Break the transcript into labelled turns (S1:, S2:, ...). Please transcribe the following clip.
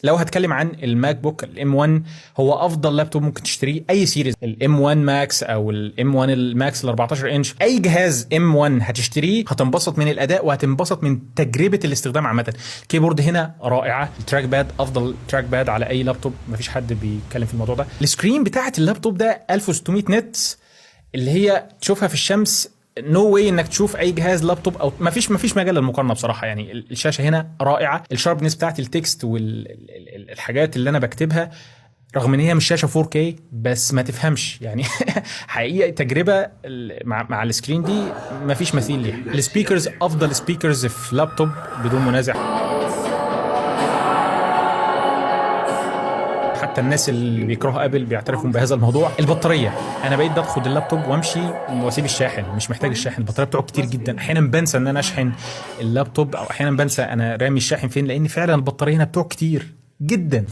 S1: لو هتكلم عن ال MacBook ال M1، هو افضل لابتوب ممكن تشتريه، اي series، ال M1 Max او ال M1 ال Max ال 14 انش، اي جهاز M1 هتشتريه هتنبسط من الاداء وهتنبسط من تجربه الاستخدام عامه. ال keyboard هنا رائعه، ال trackpad افضل trackpad على اي لابتوب، مفيش حد بيتكلم في الموضوع ده. ال screen بتاعه اللابتوب ده 1600 nits اللي هي تشوفها في الشمس، no way انك تشوف اي جهاز لابتوب او ما فيش مجال للمقارنه بصراحه. يعني الشاشة هنا رائعه، ال sharpness بتاعت ال text والحاجات اللي انا بكتبها، رغم ان هي مش شاشة 4K بس ما تفهمش يعني، حقيقة تجربه مع ال screen دي ما فيش مثيل ليها. ال speakers افضل speakers في لابتوب بدون منازع، حتى الناس اللي بيكرهوا Apple بيعترفوا بهذا الموضوع. البطاريه، انا بقيت باخد اللابتوب وامشي واسيب الشاحن، مش محتاج الشاحن، البطارية بتقعد كتير جدا. احيانا بنسى ان انا اشحن اللابتوب، او احيانا بنسى انا رامي الشاحن فين، لان فعلا البطارية هنا بتقعد كتير جدا.